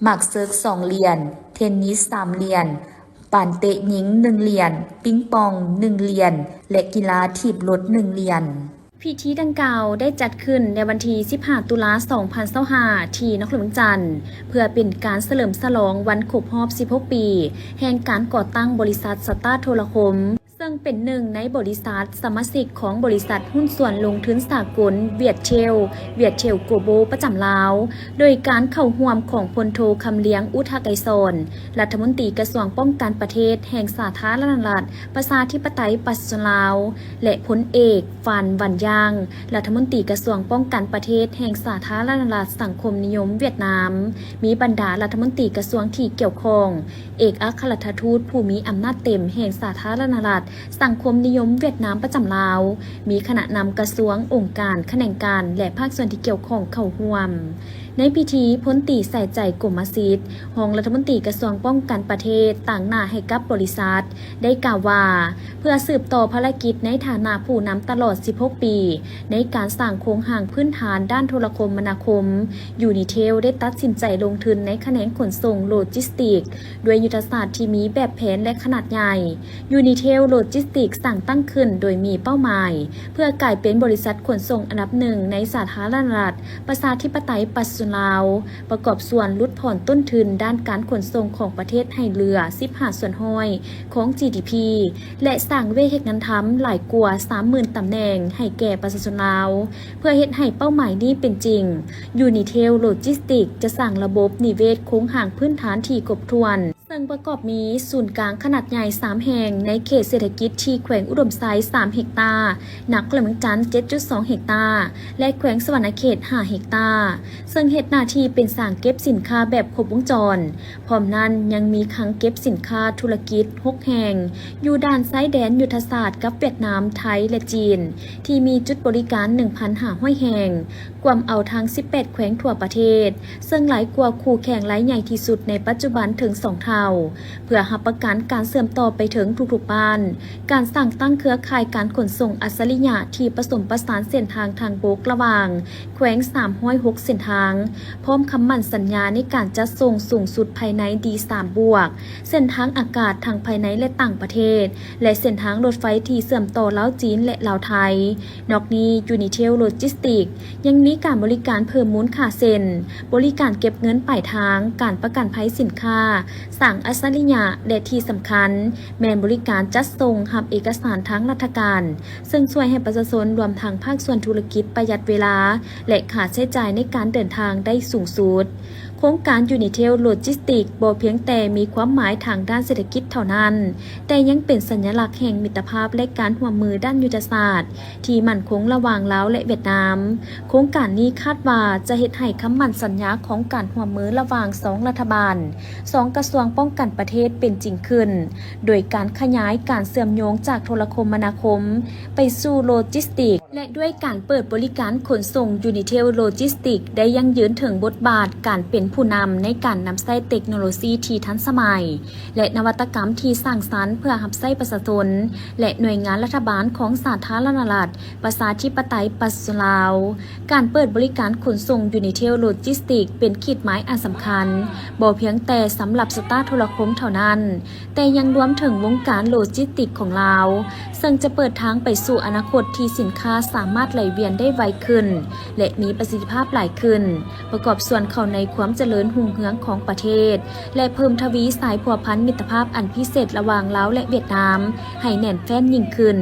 ໝາກເສິກສອງຫຼຽນ, ເທນນິສສາມຫຼຽນ, ບານເຕະຍິງໜຶ່ງຫຼຽນ, ປິງປອງໜຶ່ງຫຼຽນ ແລະ ກິລາຖີບລົດໜຶ່ງຫຼຽນ. ພິທີດັ່ງກ່າວໄດ້ຈັດຂຶ້ນໃນວັນທີສິບຫ້າ ຕຸລາ ສອງພັນຊາວຫ້າ ທີ່ນະຄອນຫຼວງວຽງຈັນ ເພື່ອເປັນການສະເຫຼີມສະຫຼອງວັນຄົບຮອບສິບຫົກປີ ແຫ່ງການກໍ່ຕັ້ງບໍລິສັດສະຕາໂທລະຄົມ ເຊິ່ງເປັນໜຶ່ງໃນບໍລິສັດສະມາຊິກຂອງບໍລິສັດຫຸ້ນສ່ວນລົງທຶນສາກົນ Viettel, Viettel Global ປະຈຳລາວ, ໂດຍການເຂົ້າຮ່ວມຂອງພົນໂທ ຄຳລຽງ ອຸທະໄກສອນ ລັດຖະມົນຕີກະຊວງປ້ອງກັນປະເທດແຫ່ງສາທາລະນະລັດ ປະຊາທິປະໄຕປະຊາຊົນລາວ ແລະ ພົນເອກ ຟານ ວັນຢາງ ລັດຖະມົນຕີກະຊວງປ້ອງກັນປະເທດແຫ່ງສາທາລະນະລັດສັງຄົມນິຍົມຫວຽດນາມ, ມີບັນດາລັດຖະມົນຕີກະຊວງທີ່ກ່ຽວຂ້ອງ, ເອກອັກຄະລັດຖະທູດຜູ້ມີອຳນາດເຕັມແຫ່ງສາທາລະນະລັດສັງຄົມນິຍົມຫວຽດນາມປະຈຳລາວ, ມີຄະນະນຳກະຊວງ, ອົງການ, ຂະແໜງການ ແລະ ພາກສ່ວນທີ່ກ່ຽວຂ້ອງເຂົ້າຮ່ວມ. ໃນພິທີ, ພົນຕີ ສາຍໃຈ ກົມມະສິດ ຮອງລັດຖະມົນຕີກະຊວງປ້ອງກັນປະເທດ ຕາງໜ້າໃຫ້ກັບບໍລິສັດ ໄດ້ກ່າວວ່າ, ເພື່ອສືບຕໍ່ພາລະກິດໃນຖານະຜູ້ນຳຕະຫຼອດສິບຫົກປີ ໃນການສ້າງໂຄງຮ່າງພື້ນຖານດ້ານໂທລະຄົມມະນາຄົມ, Unitel ໄດ້ຕັດສິນໃຈລົງທຶນໃນຂະແໜງຂົນສົ່ງໂລຈິສຕິກ ດ້ວຍຍຸດທະສາດທີ່ມີແບບແຜນ ແລະ ຂະໜາດໃຫຍ່. Unitel Logistics ສ້າງຕັ້ງຂຶ້ນໂດຍມີເປົ້າໝາຍເພື່ອກາຍເປັນບໍລິສັດຂົນສົ່ງອັນດັບໜຶ່ງໃນສາທາລະນະລັດ ປະຊາທິປະໄຕປະຊາຊົນລາວ, ປະກອບສ່ວນຫຼຸດຜ່ອນຕົ້ນທຶນດ້ານການຂົນສົ່ງຂອງປະເທດໃຫ້ເຫຼືອສິບຫ້າສ່ວນຮ້ອຍຂອງ GDP ແລະ ສ້າງວຽກເຮັດງານທຳຫຼາຍກວ່າສາມໝື່ນຕຳແໜ່ງໃຫ້ແກ່ປະຊາຊົນລາວ. ເພື່ອເຮັດໃຫ້ເປົ້າໝາຍນີ້ເປັນຈິງ, Unitel Logistics ຈະສ້າງລະບົບນິເວດໂຄງຮ່າງພື້ນຖານທີ່ຄົບຖ້ວນ, ເຊິ່ງປະກອບມີສູນກາງຂະໜາດໃຫຍ່ສາມແຫ່ງໃນເຂດເສດຖະກິດທີ່ແຂວງອຸດົມໄຊສາມເຮັກຕາ, ນະຄອນຫຼວງວຽງຈັນເຈັດຈຸດສອງເຮັກຕາ ແລະ ແຂວງສະຫວັນນະເຂດຫ້າເຮັກຕາ, ເຊິ່ງເຮັດໜ້າທີ່ເປັນສາງເກັບສິນຄ້າແບບຄົບວົງຈອນ. ພ້ອມນັ້ນຍັງມີຄັງເກັບສິນຄ້າທຸລະກິດຫົກແຫ່ງ ຢູ່ດ່ານຊາຍແດນຍຸດທະສາດກັບຫວຽດນາມ, ໄທ ແລະ ຈີນ ທີ່ມີຈຸດບໍລິການໜຶ່ງພັນຫ້າຮ້ອຍແຫ່ງ, ກວມເອົາທັງສິບແປດແຂວງທົ່ວປະເທດ, ເຊິ່ງຫຼາຍກວ່າຄູ່ແຂ່ງລາຍໃຫຍ່ທີ່ສຸດໃນປັດຈຸບັນເຖິງສອງເທົ່າ, ເພື່ອຮັບປະກັນການເຊື່ອມຕໍ່ໄປເຖິງທຸກໆບ້ານ, ການສ້າງຕັ້ງເຄືອຂ່າຍການຂົນສົ່ງອັດສະລິຍະທີ່ປະສົມປະສານເສັ້ນທາງທາງບົກລະຫວ່າງແຂວງສາມຮ້ອຍຫົກເສັ້ນທາງ, ພ້ອມຄຳໝັ້ນສັນຍາໃນການຈັດສົ່ງສູງສຸດພາຍໃນ D ສາມບວກ, ເສັ້ນທາງອາກາດທັງພາຍໃນ ແລະ ຕ່າງປະເທດ ແລະ ເສັ້ນທາງລົດໄຟທີ່ເຊື່ອມຕໍ່ລາວຈີນ ແລະ ລາວໄທ. ນອກນີ້, Unitel Logistics ຍັງມີການບໍລິການເພີ່ມມູນຄ່າເຊັ່ນ ບໍລິການເກັບເງິນປາຍທາງ, ການປະກັນໄພສິນຄ້າ, ສ້າງອັດສະລິຍະ ແລະ ທີ່ສຳຄັນ ແມ່ນບໍລິການຈັດສົ່ງຮັບເອກະສານທາງລັດຖະການ, ເຊິ່ງຊ່ວຍໃຫ້ປະຊາຊົນລວມທັງພາກສ່ວນທຸລະກິດປະຢັດເວລາ ແລະ ຄ່າໃຊ້ຈ່າຍໃນການເດີນທາງໄດ້ສູງສຸດ. ໂຄງການ Unitel Logistics ບໍ່ພຽງແຕ່ມີຄວາມໝາຍທາງດ້ານເສດຖະກິດເທົ່ານັ້ນ, ແຕ່ຍັງເປັນສັນຍະລັກແຫ່ງມິດຕະພາບ ແລະ ການຮ່ວມມືດ້ານຍຸດທະສາດທີ່ໝັ້ນຄົງລະຫວ່າງລາວ ແລະ ຫວຽດນາມ. ໂຄງການນີ້ຄາດວ່າຈະເຮັດໃຫ້ຄຳໝັ້ນສັນຍາຂອງການຮ່ວມມືລະຫວ່າງສອງລັດຖະບານ, ສອງກະຊວງປ້ອງກັນປະເທດເປັນຈິງຂຶ້ນ, ໂດຍການຂະຫຍາຍການເຊື່ອມໂຍງຈາກໂທລະຄົມມະນາຄົມໄປສູ່ໂລຈິສຕິກ ແລະ ດ້ວຍການເປີດບໍລິການຂົນສົ່ງ Unitel Logistics ໄດ້ຢັ້ງຢືນເຖິງບົດບາດການເປັນຜູ້ນຳໃນການນຳໃຊ້ເຕັກໂນໂລຊີທີ່ທັນສະໄໝ ແລະ ນະວັດຕະກຳທີ່ສ້າງສັນເພື່ອຮັບໃຊ້ປະຊາຊົນ ແລະ ໜ່ວຍງານລັດຖະບານຂອງສາທາລະນະລັດ ປະຊາທິປະໄຕປະຊາຊົນລາວ. ການເປີດບໍລິການຂົນສົ່ງ Unitel Logistics ເປັນຂີດໝາຍອັນສຳຄັນ ບໍ່ພຽງແຕ່ສຳລັບສະຕາໂທລະຄົມເທົ່ານັ້ນ, ແຕ່ຍັງລວມເຖິງວົງການໂລຈິສຕິກຂອງລາວ, ເຊິ່ງຈະເປີດທາງໄປສູ່ອະນາຄົດທີ່ສິນຄ້າສາມາດໄຫຼວຽນໄດ້ໄວຂຶ້ນ ແລະ ມີປະສິດທິພາບຫຼາຍຂຶ້ນ, ປະກອບສ່ວນເຂົ້າໃນຄວາມຈະເລີນຮຸ່ງເຮືອງຂອງປະເທດ ແລະ ເພີ່ມທະວີສາຍພົວພັນມິດຕະພາບອັນພິເສດລະຫວ່າງລາວ ແລະ ຫວຽດນາມໃຫ້ແໜ້ນແຟ້ນຍິ່ງຂຶ້ນ.